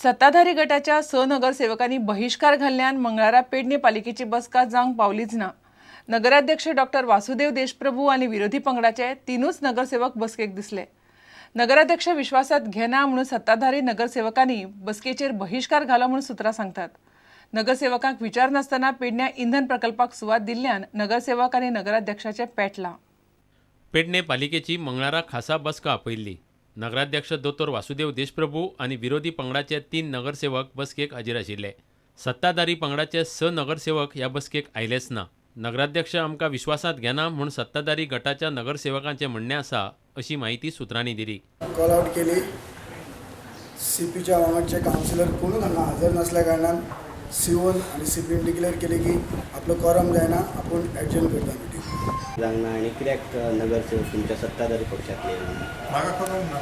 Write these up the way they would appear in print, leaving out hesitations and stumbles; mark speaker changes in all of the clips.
Speaker 1: सत्ताधारी गटाच्या स नगरसेवकांनी बहिश्कार घाल्ल्यान मंगळारा पेडणे पालिकेची बसका जावंक पावलीच ना. नगराध्यक्ष डॉक्टर वासुदेव देशप्रभू आनी विरोधी पंगडाचे तिनूच नगरसेवक बसकेक दिसले. नगराध्यक्ष विश्वासात घेना म्हणून सत्ताधारी नगरसेवकांनी बसकेचेर बहिश्कार घालो म्हणून सुत्रां सांगतात. नगरसेवकांक विचारनासतना पेडण्या इंधन प्रकल्पाक सुवात दिल्ल्यान नगरसेवक आनी नगराध्यक्षाचें पेटलां.
Speaker 2: पेडणे पालिकेची मंगळारा खासा बसका आपयल्ली. नगराध्यक्ष दोतोर वासुदेव देशप्रभू आनी विरोधी पंगडाचे 3 नगरसेवक बसकेक हाजीर आशिल्ले. सत्ताधारी पंगडाचे 6 नगरसेवक ह्या बसकेक आयलेच ना. नगराध्यक्ष आमकां विश्वासांत घेना म्हूण सत्ताधारी गटाच्या नगरसेवकांचें म्हणणें आसा अशी माहिती सुत्रांनी दिली.
Speaker 3: कॉल आउट केली. सीपीच्या वांगडचे कावन्सिलर कोणूच हांगा हजर नासल्या कारणान सीओन आनी सीपीन डिक्लेअर केले की आपलो कोरम जायना, आपूण एडजर्न करता मिटींग.
Speaker 4: जावंक ना आनी कित्याक नगरसेवक तुमच्या सत्ताधारी पक्षांतले येवंक ना?
Speaker 5: म्हाका खबर ना,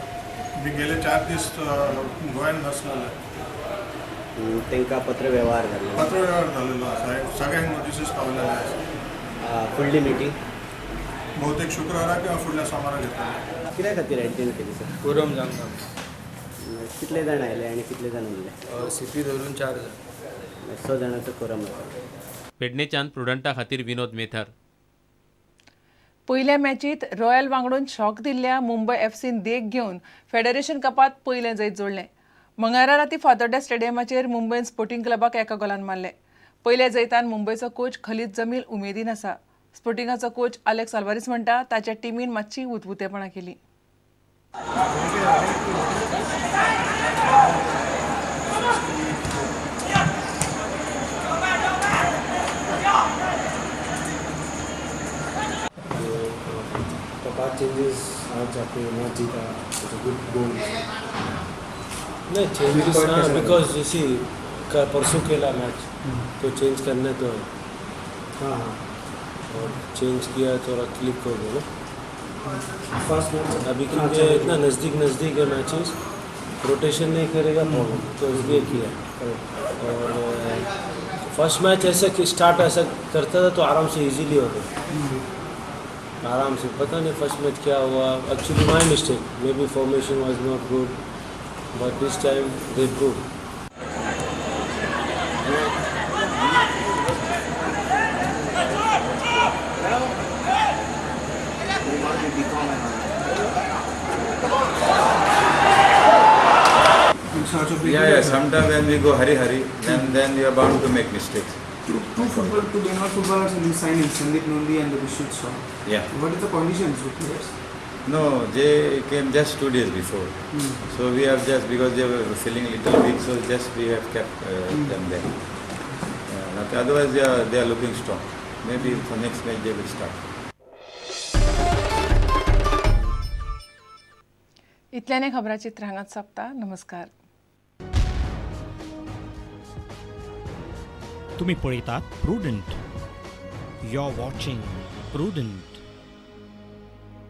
Speaker 5: मी गेले 4 दीस गोंयांत नासलेले.
Speaker 4: तांकां पत्रवेव्हार जाल्लो?
Speaker 5: पत्रव्यवहार जालेलो आसा, सगळ्यांक नोटिसीस पावलेले आसा.
Speaker 4: फुडली मिटींग?
Speaker 5: बहुतेक शुक्रारा किंवा फुडल्या सोमारा घेतले.
Speaker 4: कित्या खातीर एडजर्न केली सर?
Speaker 6: कोरम जावंक ना.
Speaker 4: कितले जाण आयले आनी कितले जाण उरले?
Speaker 6: सीपी धरून 4 जाण.
Speaker 4: 6 जाणांचो कोरम आसा.
Speaker 2: पेडणेच्यान प्रुडंटा खातीर विनोद मेथर.
Speaker 1: पयल्या मॅचीत रॉयल वांगडून शॉक दिल्ल्या मुंबय एफसीन देख घेवन फेडरेशन कपांत पयलें जैत जोडलें. मंगळारा राती फातोड्ड्या स्टेडियमाचेर मुंबयन स्पोर्टिंग क्लबाक 1 गोलान मारलें. पयल्या जैतान मुंबयचो कोच खलीद जमील उमेदीन आसा. स्पोर्टिंगाचो कोच आलेक्स अल्वारीस म्हणटा ताच्या टिमीन मातशी उतबुतेपणां केली.
Speaker 7: तो चेंजेस आज आपने मैच जीता, it's a good goal.
Speaker 8: नहीं, चेंजेस हाँ, because इसी का परसों खेला मैच तो चेंज करने तो है.
Speaker 7: हाँ हाँ,
Speaker 8: और चेंज किया, थोड़ा क्लिक हो गया ना.
Speaker 7: फर्स्ट मैच
Speaker 8: अभी क्योंकि इतना नज़दीक नज़दीक है मैचेस, रोटेशन नहीं करेगा प्रॉब्लम, तो इसलिए किया. और फर्स्ट मैच ऐसा कि स्टार्ट ऐसा करता था तो आराम से इजीली होता, आराम से. पता नहीं फर्स्ट मैच क्या हुआ. Actually my mistake, maybe formation was not good, but this time they prove.
Speaker 9: Yeah, sometimes when we go hurry hurry, then you are bound to make mistakes.
Speaker 10: Two Bengal footballers in this signing, Sandeep Nandi and Vishut Shah.
Speaker 9: Yeah.
Speaker 10: What is the conditions with players?
Speaker 9: No, they came just 2 days before. So we have just, because they were feeling little weak, so just we have kept them there. Otherwise they are looking strong. Maybe for next match they will start.
Speaker 1: इतल्याने खबराचित्र हांगाच सोंपता. नमस्कार.
Speaker 11: तुम्ही पळयतात Prudent. You are watching Prudent.